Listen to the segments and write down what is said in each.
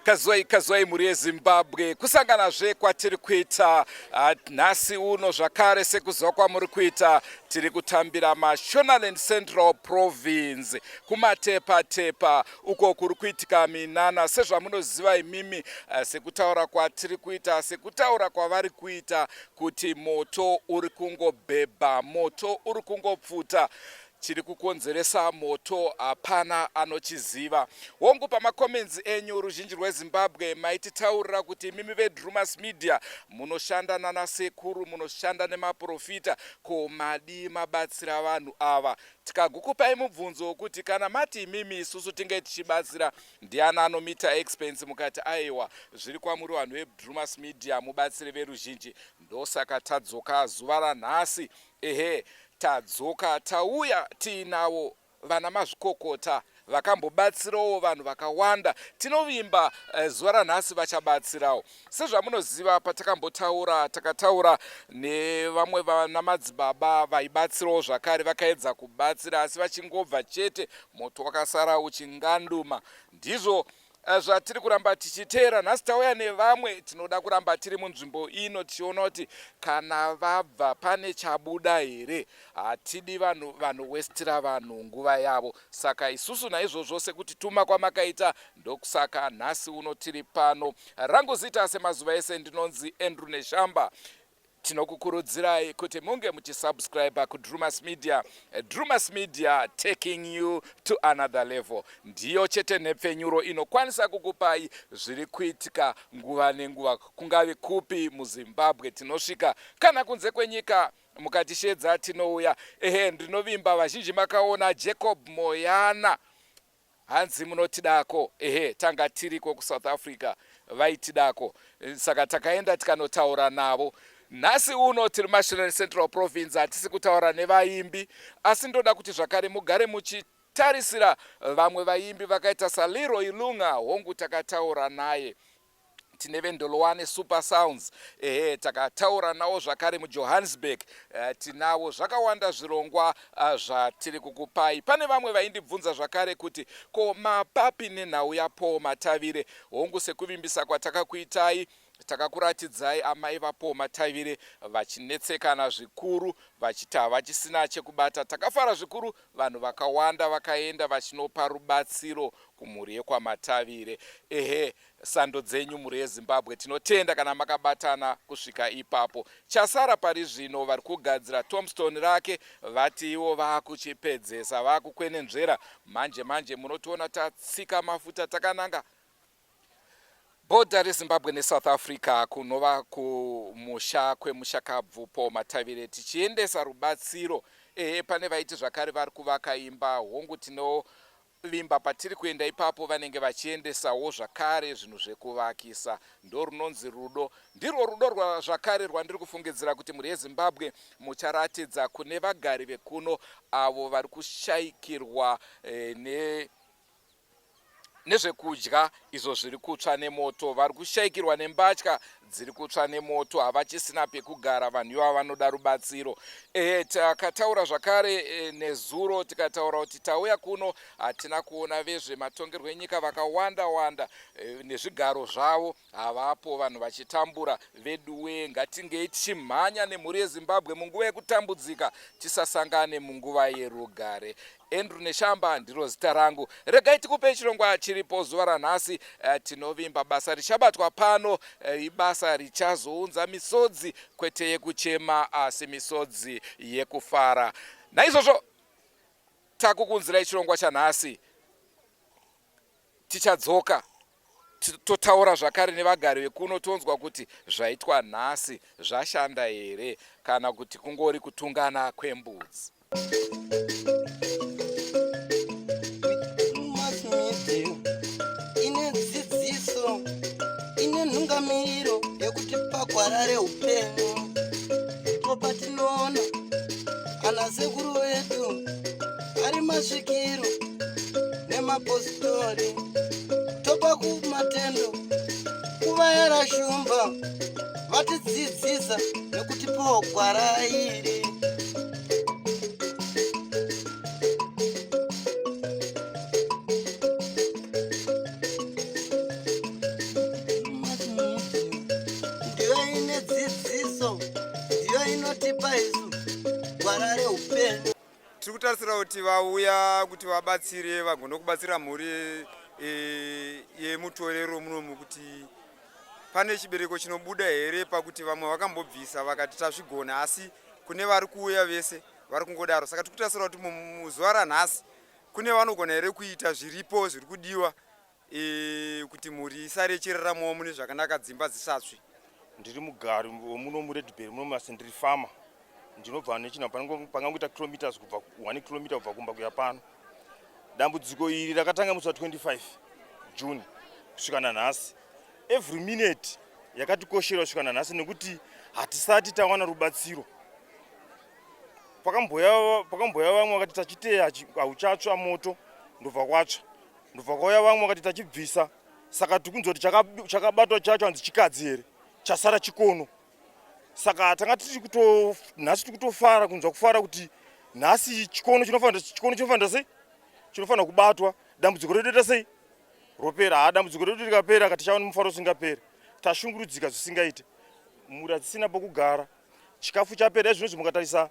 Kazwai kazwai mhuri yeZimbabwe, kusanganazve kwatiri kuita nhasi uno zvakare. Sekuziva kwamuri kuita, tiri kutambira Mashonaland Central Province, kuMatepatepa uko kuri kuitika minana. Sezvamunoziva imimi, sekutaura kwatiri kuita, sekutaura kwavari kuita kuti moto uri kungobhebha, moto uri kungopfuta. Chiri kukonzeresa moto hapana anochiziva. Hongu, pamacomments enyu ruzhinji rweZimbabwe maititaurira kuti imimi veDrumas Media munoshanda nanasekuru, munoshanda nemaprofita, ko madii mabatsira vanhu ava? Tikagukupai mubvunzo wokuti kana mati imimi isusu tinge tichibatsira, ndiani anomita expense? Mukati aiwa, zviri kwamuri vanhu veDrumas Media, mubatsire veruzhinji. Ndosaka tadzoka zuva ranhasi. Ehe, tadzoka, tauya tiinavo vana mazvikokota vakambobatsirawo vanhu vakawanda. Tinovimba zuva ranhasi vachabatsirawo. Sezvamunoziva, patakambotaura, takataura nevamwe vana madzibaba vaibatsirawo zvakare, vakaedza kubatsira asi vachingobva chete moto wakasara uchinganduma. Ndizvo zvatiri kuramba tichiteera nhasi. Tauya nevamwe, tinoda kuramba tiri munzvimbo ino tichiona kuti kana vabva pane chabuda here. Hatidi vanhu vanowestira vanhu nguva yavo, saka isusu naizvozvo sekuti tuma kwamakaita, ndokusaka nhasi uno tiri pano. Rangu zita semazuva ese ndinonzi Andrew Neshamba. Tinokukurudzirai kuti munge muchisubscribe kuDrumas Media. Drumas Media, taking you to another level. Ndiyo chete nhepfenyuro inokwanisa kukupai zviri kuitika nguva nenguva, kungave kupi muZimbabwe tinosvika, kana kunze kwenyika mukatishedza tinouya. Ehe, ndinovimba vazhinji makaona Jacob Moyana, hanzi munotidako. Ehe, tanga tiriko kuSouth Africa, vaitidako, saka takaenda tikanotaura navo. Nhasi uno tiri Mashonaland Central Province. Hatisi kutaura nevaimbi, asi ndoda kuti zvakare mugare muchitarisira vamwe vaimbi vakaita saLeroy Lunga. Hongu, takataura naye. Tine veNdolowane Super Sounds, ehe, takataura navo zvakare muJohannesburg. Tinavo zvakawanda zvirongwa zvatiri kukupai. Pane vamwe vaindibvunza zvakare kuti ko mapapi nenhau yaPaul Matavire. Hongu, sekuvimbisa kwatakakuitai, takakuratidzai amai vaPaul Matavire vachinetsekana zvikuru, vachiti havachisina chekubata. Takafara zvikuru, vanhu vakawanda vakaenda vachinopa rubatsiro kumhuri yekwaMatavire. Ehe, sando dzenyu mhuri yeZimbabwe, tinotenda kana makabatana kusvika ipapo. Chasara pari zvino, vari kugadzira tombstone rake, vati ivo vaakuchipedzesa, vaakukwenenzvera manje manje. Munotiona tatsika mafuta takananga bhodha reZimbabwe neSouth Africa, kunova kumusha kwemushakabvu Paul Matavire, tichiendesa rubatsiro. Ehe, pane vaiti zvakare vari kuvaka imba. Hongu, tinovimba patiri kuenda ipapo vanenge vachiendesawo zvakare zvinhu zvekuvakisa. Ndo runonzi rudo, ndirwo rudo zvakare rwandiri kufungidzira kuti mhuri yeZimbabwe mucharatidza kune vagari vekuno avo vari kushayikirwa ne nezvekudya izvo zviri kutsva nemoto, vari kushayikirwa nembatya dziri kutsva nemoto, havachisina pekugara. Vanhu ivava vanoda rubatsiro. Ehe, takataura zvakare nezuro, tikataura kuti tauya kuno hatina kuona vezvematongerwo enyika vakawanda wanda nezvigaro zvavo, havapo, vanhu vachitambura. Veduwe, ngatingei tichimhanya nemhuri yeZimbabwe munguva yekutambudzika, tisasangane munguva yerugare. Andrew Neshamba ndiro zita rangu. Regai tikupei chirongwa chiripo zuva ranhasi. Tinovimba basa richabatwa pano ibasa richazounza misodzi, kwete yekuchema, asi misodzi yekufara. Naizvozvo takukunzirai chirongwa chanhasi. Tichadzoka totaura zvakare nevagari vekuno, tonzwa kuti zvaitwa nhasi zvashanda here kana kuti kungori kutungana kwembudzi. Mass Media ine dzidziso, ine nhungamiro yekuti pagwara reupenyu ndipo patinoona ana sekuru vedu ari masvikiro nemapositori. Topa kumatendo kuvayera shumba vatidzidzisa nekutipawo gwara iri. Kutarisira kuti vauya kuti vabatsire vagone kubatsira mhuri e, yemutorero munomu kuti pane chibereko chinobuda here pakuti vamwe vakambobvisa vakati tazvigona asi kune vari kuuya vese vari kungodaro saka tiri kutarisira kuti muzuva ranhasi kune vanogona here kuita zviripo zviri kudiwa e, kuti mhuri isare ichiraramawo mune zvakanaka dzimba dzisatsvi. Ndiri mugari wemuno muRedbury muno asi ndiri farmer. Ndinobva nechina pangangoita kilometers kubva 1 kilometer kubva kumba kuya pano. Dambudziko iri rakatanga musi wa 25 June kusvika nanhasi. Every minute yakatikoshera kusvika nanhasi nekuti hatisati tawana rubatsiro. Pakamboya pakamboya vamwe vakati tachiteya hauchatsva moto ndobva kwatsva. Ndobva kwauya vamwe vakati tachibvisa saka tikunzwa kuti chakabatwa chacho hanzi chikadzi here chasara chikono saka tanga tiri kuto nhasi tiri kutofara kunzwa kufara kuti nhasi chikono chinofanira chikono chinofanira sei chinofanira kubatwa dambudziko redu roita sei ropera haa dambudziko redu rikapera ka tichaona mufaro usingaperi tashungurudzika zvisingaite mhuri hadzisina pokugara chikafu chapera izvinozvi mukatarisa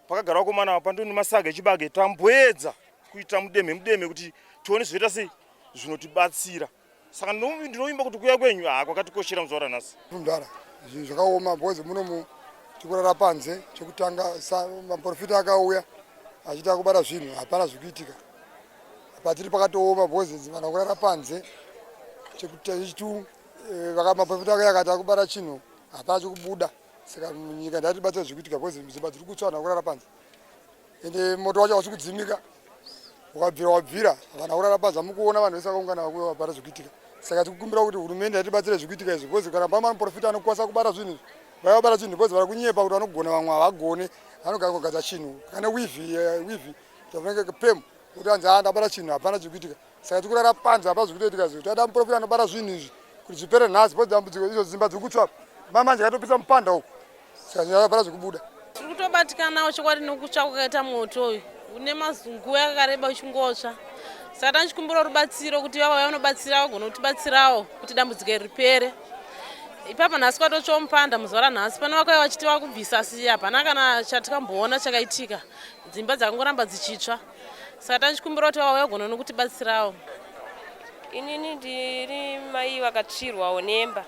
Pakagara vakomana apa pandoni masaga echibage tamboedza kuita mudemhe mudemhe kuti tione zvoita sei zvinotibatsira saka ndinovimba kuti kuuya kwenyu haa kwakatikoshera muzuva ranhasi. Mdara zvinhu zvakaoma because munomu tikurara panze chekutanga maprofita akauya achiita kubata zvinhu hapana zvikuitika patiri pakatooma because vanhu vakurara panze chechitu eh, maprofita akauya akati akubata chinhu hapana chekubuda saka nyika ndatibatsira zvikuitika because dzimba dziri kutsva vanhu vakurara panze ende moto wacho hausi kudzimika ukabvira wabvira vanhu vakurara panze amukuona vanhu vese vakaungana vakuya vapara zvikuitika saka tikukumbira kuti hurumende yatibatsire zvikuitika izvi because kana pama muprofita anokwanisa kubata zvinhu izvi vaya vabata chinhu because vari kunyepa kuti vanogona vamwe havagone vanogara kugadza chinhu kana wivi eh, wivi tavanenge pemu kuti anzi ah ndabata chinhu hapana chikuitika saka tikurara panze hapana zvikutoitika izvi tada muprofita anobata zvinhu izvi kuti zvipere nhasi because dambudziko izvo dzimba dziri kutsva mamanje akatopisa mupanda uku saka hapana zvikubuda tiri kutobatikanawo chokwadi nokutsva kwakaita moto uyu une mazunguva yakareba uchingotsva saka tanichikumbira rubatsiro kuti vava vanobatsira vagona kutibatsirawo kuti dambudziko iri ripere ipapa nhasi kwatotsvawo mupanda muzuva ranhasi pane vakauya vachiti vakubvisa asi hapana kana chatikamboona chakaitika dzimba dzakangoramba dzichitsva saka tachikumbira kuti vauya gona nokutibatsirawo. Inini ndiri mai vakatsvirwawo nemba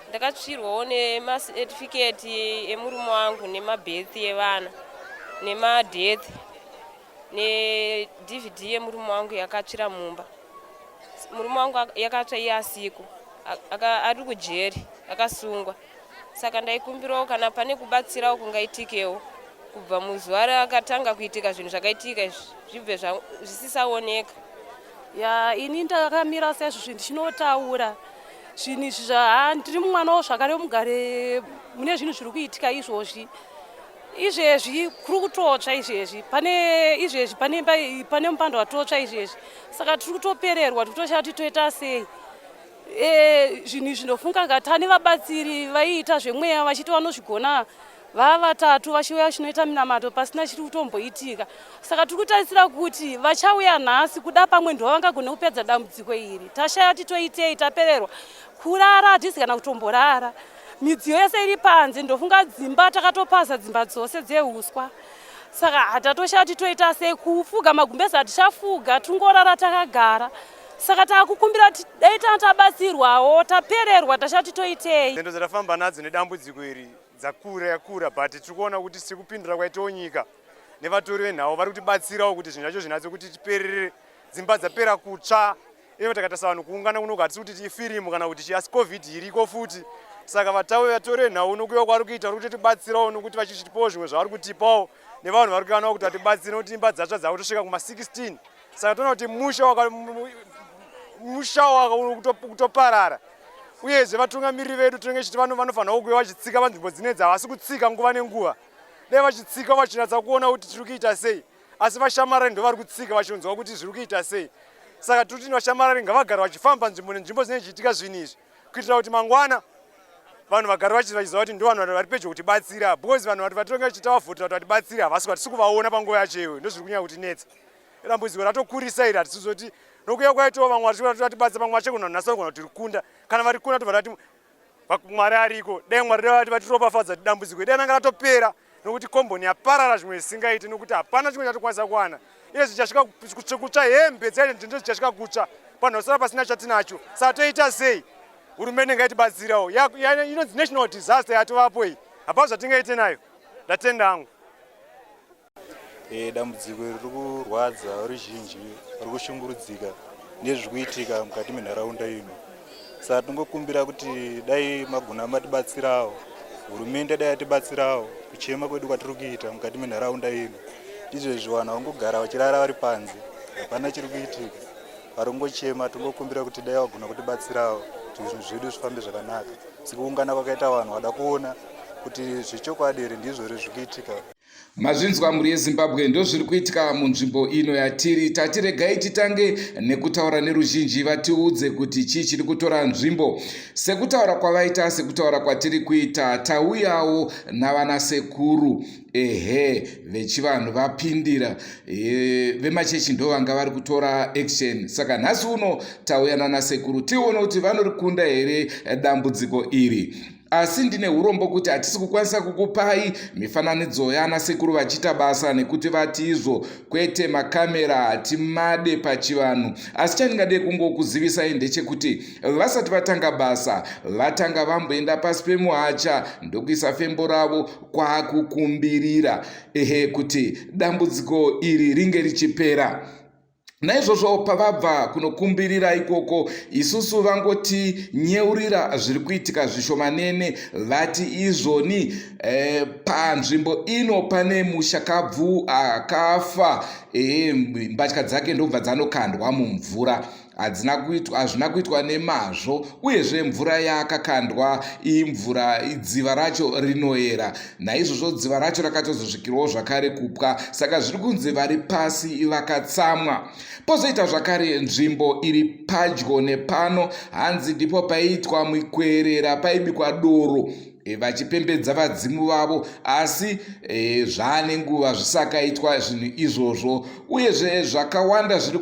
ndakatsvirwawo nemacertificate emurume wangu nemabirth evana nemadeath nedvd yemurume wangu yakatsvira mumba murume wangu yakatsva iye asiko ari kujeri akasungwa Saka ndaikumbirawo kana pane kubatsirawo kungaitikewo kubva muzuva rakatanga kuitika zvinhu zvakaitika izvi zvibve zvisisaoneka. Ya ini ndakamira saizvozvi ndichinotaura zvinhu izvi zva ndiri mumwanawo zvakare mugare mune zvinhu zviri kuitika izvozvi izvezvi kuri kutotsva izvezvi pane izvezvi pane pane mupanda watotsva izvezvi saka tiri kutopererwa tiri kutoshaya kuti toita sei E, zvinhu izvi ndofunga nga tane vabatsiri vaiita zvemweya vachiti vanozvigona vava vatatu vachiuya vachinoita minamato pasina chiri kutomboitika saka tiri kutarisira kuti vachauya nhasi kuda pamwe ndo vangagone kupedza dambudziko iri tashaya kuti toitei tapererwa kurara hatisi kana kutomborara midziyo yese iri panze ndofunga dzimba takatopaza dzimba dzose dzehuswa saka hatatoshaya kuti toita sei kufuga magumbezi hatichafuga tungorara takagara saka takukumbira kuti dai tanga tabatsirwawo tapererwa tashati toitei nzendo dzatafamba nadzo nedambudziko iri dzakura yakura but tiri kuona kuti sekupindura kwaitawo nyika nevatori venhau vari kutibatsirawo kuti zvinhu zvacho zvinatse kuti tiperere dzimba dzapera kutsva ivo takatarisa vanhu kuungana kunoku hatisi kuti ifirimu kana kuti chii asi covid iriko futi saka vatawe vatori venhau nokuya kwavari kuita vari kutotibatsirawo nokuti vachitipawo zvimwe zvavari kutipawo nevanhu vari kuanawo kuti vatibatsire nokuti imba dzatsva dzakutosvika kuma 16 saka toona kuti musha waka musha waka kutoparara uyezve vatungamiriri vedu tinenge chiti vanofanira kuuya vachitsika panzvimbo dzine dzavasi kutsika nguva nenguva dai vachitsika vachinatsa kuona kuti tiri kuita sei asi vashamarari ndo vari kutsika vachinzwa kuti zviri kuita sei saka tiri kuti vashamarari ngavagare vachifamba nzvimbo nenzvimbo dzinenge chiitika zvinhu izvi kuitira kuti mangwana vanhu vagare vachiziva kuti ndo vanhu vari pedyo kutibatsira because vanhu vatinenge vachita vavhotera kuti vatibatsire havasi hatisi kuvaona panguva yacho iyoyo ndozviri kunyanya kutinetsa dambudziko ratokurisa iri hatisizoti nokuya kwaitawo vamwe vatibatsira vamwe vacho kunhu nhasi vanogona kuti rikunda kana varikunda tobva tati mwari ariko dai mwari dai vatiropafadza dambudziko dai ranga ratopera Nokuti komboni yaparara zvimwe zvisingaiti nokuti hapana chimwe chatikwanisa kuwana. Iye zvichasvika kutsva hembe dzacho ndidzo dzichasvika kutsva. Panhu vasara pasina chatinacho. Saka toita sei? Hurumende ngaitibatsirawo. Inonzi national disaster yatovapo iyi. Hapana zvatingaite nayo. Ndatenda hangu. E, dambudziko iri riri kurwadza ruzhinji ruri kushungurudzika nezviri kuitika mukati menharaunda ino. Saka tinongokumbira kuti dai magona matibatsirawo, hurumende dai yatibatsirawo kuchema kwedu kwatiri kuita mukati menharaunda ino. Izvezvi vanhu vangogara vachirara vari panze, hapana chiri kuitika. Vari kungochema, tingokumbira kuti dai vagona kutibatsirawo kuti zvinhu zvedu zvifambe zvakanaka. Sekuungana kwakaita vanhu vada kuona kuti zvechokwadi here ndizvo here zviri kuitika. Mazvinzwa mhuri yeZimbabwe ndozviri kuitika munzvimbo ino yatiri. Tati regai titange nekutaura neruzhinji vatiudze kuti chii chiri kutora nzvimbo. Sekutaura kwavaita sekutaura kwatiri kuita tauyawo navana sekuru ehe vechivanhu vapindira e, vemachechi ndovanga vari kutora action saka nhasi uno tauya nana sekuru tione kuti vanorikunda here dambudziko iri. Asi ndine urombo kuti hatisi kukwanisa kukupai mifananidzo yana sekuru vachiita basa nekuti vati izvo kwete makamera hatimade pachivanhu. Asi chandingade kungokuzivisai ndechekuti vasati vatanga basa vatanga vamboenda pasi pemuhacha ndokuisa fembo ravo kwakukumbirira ehe kuti dambudziko iri ringe richipera. Naizvozvo pavabva kunokumbirira ikoko, isusu vangotinyeurira zviri kuitika zvishomanene, vati izvoni e, panzvimbo ino pane mushakabvu akafa, e, mbatya dzake ndobva dzanokandwa mumvura. Hadzina kuitwa, hazvina kuitwa nemazvo, uyezve mvura yaakakandwa imvura, dziva racho rinoera. Naizvozvo dziva racho rakatozosvikirwawo zvakare kupwa, saka zviri kunzi vari pasi vakatsamwa. Pozoita zvakare nzvimbo iri padyo nepano, hanzi ndipo paiitwa mikwerera, paibikwa doro e, vachipembedza vadzimu vavo asi e, zvaane nguva zvisakaitwa zvinhu izvozvo uyezve zvakawanda zviri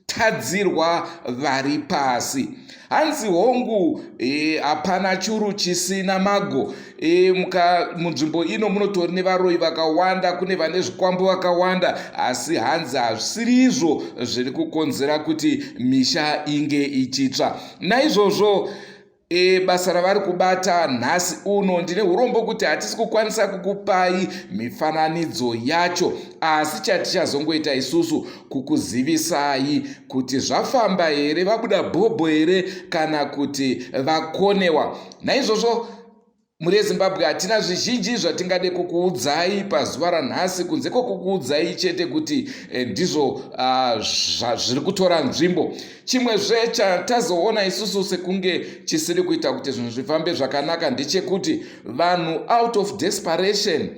tadzirwa vari pasi hanzi hongu e, hapana e, churu chisina mago e, muka munzvimbo ino munotori nevaroyi vakawanda kune vane zvikwambo vakawanda asi hanzi hazvisiri izvo zviri kukonzera kuti misha inge ichitsva naizvozvo E, basa ravari kubata nhasi uno ndine urombo kuti hatisi kukwanisa kukupai mifananidzo yacho asi chatichazongoita isusu kukuzivisai kuti zvafamba here vabuda bhobho here kana kuti vakonewa naizvozvo Mhuri yeZimbabwe hatina zvizhinji zvatingade kukuudzai pazuva ranhasi kunze kwokukuudzai chete kuti eh, ndizvo uh, zviri kutora nzvimbo. Chimwezve chatazoona isusu sekunge chisiri kuita kuti zvinhu zvifambe zvakanaka ndechekuti vanhu out of desperation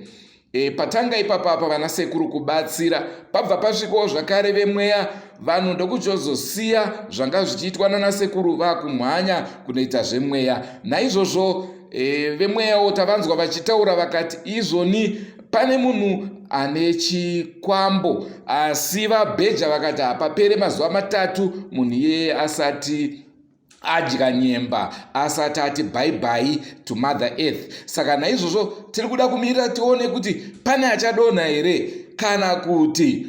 E, patanga ipapa apa vana sekuru kubatsira pabva pasvikawo zvakare vemweya vanhu ndokuchozosiya zvanga zvichiitwa nana sekuru vakumhanya kunoita zvemweya naizvozvo e, vemweyawo tavanzwa vachitaura vakati izvoni pane munhu ane chikwambo asi vabheja vakati hapapere mazuva matatu munhu iyeye asati adya nyemba asati ati bye bye to mother earth saka naizvozvo tiri kuda kumirira tione kuti pane achadonha here kana kuti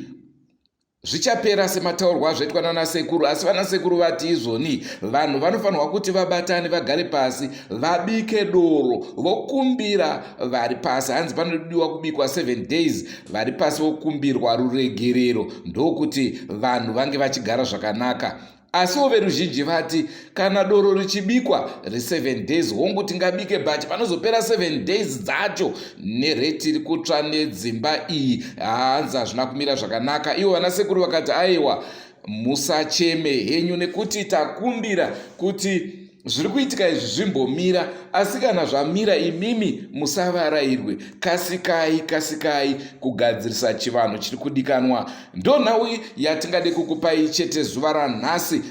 zvichapera semataurwa azvaitwa nanasekuru asi vanasekuru vati izvoni vanhu vanofanirwa kuti vabatane vagare pasi vabike doro vokumbira vari pasi hanzi panodiwa kubikwa 7 days vari pasi vokumbirwa ruregerero ndokuti vanhu vange vachigara zvakanaka Asiwo veruzhinji vati kana doro richibikwa re7 days hongu tingabike but panozopera 7 days dzacho nerate iri kutsva nedzimba iyi hanzi hazvina kumira zvakanaka. Ivo vanasekuru vakati aiwa musacheme henyu nekuti takumbira kuti zviri kuitika izvi zvimbomira asi kana zvamira imimi musavarairwe kasikai kasikai kugadzirisa chivanhu chiri kudikanwa ndonhau yatingade kukupai chete zuva ranhasi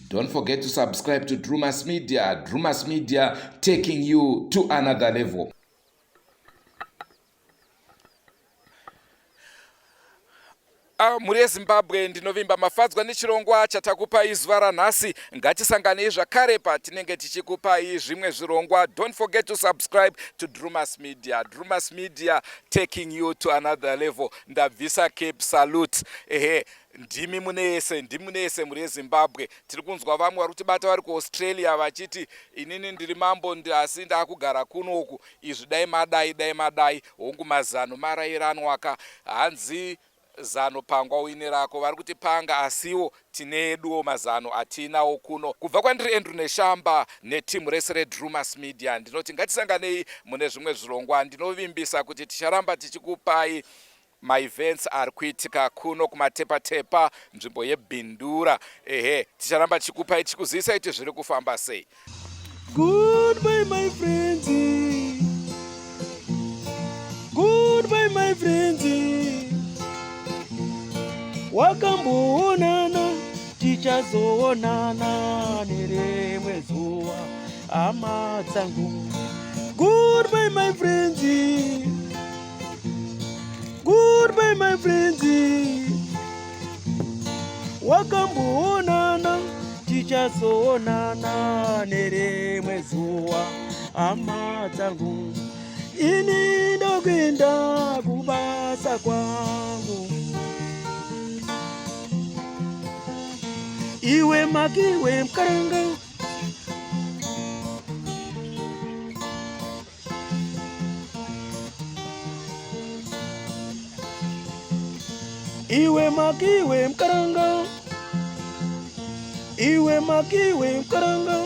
don't forget to subscribe to drumas media drumas media taking you to another level Ah, mhuri yeZimbabwe, ndinovimba mafadzwa nechirongwa chatakupai zuva ranhasi. Ngatisanganei zvakare patinenge tichikupai zvimwe zvirongwa. Don't forget to subscribe to Drumas Media. Drumas Media taking you to another level. Ndabvisa cape salute. Ehe, ndimi mune yese, ndimi mune yese mhuri yeZimbabwe. Tiri kunzwa vamwe vari kutibata vari kuAustralia vachiti inini ndiri mambo asi ndakugara kuno uku. Izvi dai madai, dai madai. Hongu mazano marairanwaka. Hanzi zano pangwa uine rako vari kuti panga asiwo tine eduwo mazano atiinawo kuno kubva kwandiri Andrew Neshamba netimu rese reDrumas Media ndinoti ngatisanganei mune zvimwe zvirongwa ndinovimbisa kuti ticharamba tichikupai maevents ari kuitika kuno kumatepatepa nzvimbo yebindura ehe ticharamba tichikupai tichikuzivisai kuti zviri kufamba sei Goodbye my friends. Goodbye my friends. Wakamboonana tichazoonana nerimwe zuva hama dzangu. Goodbye my friends. Goodbye my friends. Wakamboonana tichazoonana nerimwe zuva hama dzangu. Ini ndokuenda kubasa kwangu. Iwe makiwe mkaranga Iwe makiwe mkaranga Iwe makiwe mkaranga